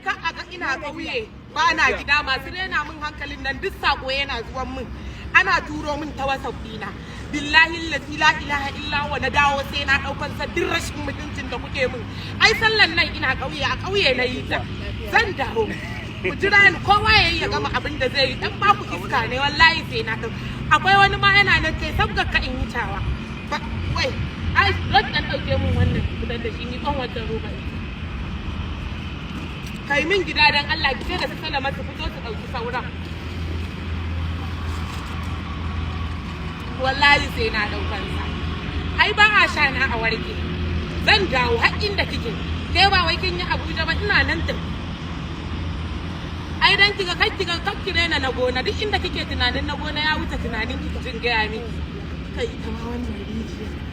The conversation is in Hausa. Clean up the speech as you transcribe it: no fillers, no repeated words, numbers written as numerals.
Ka a ga ina ƙauye ba na gida, masu rena min hankalin nan, duk sako yana zuwan min, ana turo min ta WhatsApp dina. Billahi allazi la ilaha illa huwa, na dawo sai na daukan sa, duk rashin mutuncin da kuke min. Ai sallan nan ina ƙauye, a ƙauye na yi ta. Zan dawo, ku jira ni. Kowa ya yi ya gama abin da zai yi, dan ba ku iska ne. Wallahi sai na dau. Akwai wani ma yana nan, kai sabga ka in yi tawa. Wai ai zan dan dauke mun wannan, fitar da shi ni kan wancan roba. Kai min gida dan Allah, ki ce da su Salama su fito su dauki sauran. Wallahi sai na daukan sa. Ai ba a sha na a warke. Zan dawo har inda kike. Ke ba wai kin yi Abuja ba, ina nan tafi. Ai dan kiga kai, kiga kakki rena na gona. Duk inda kike tunanin na gona ya wuce tunanin ki, jin gaya miki. Kai, ita ma wannan rijiya.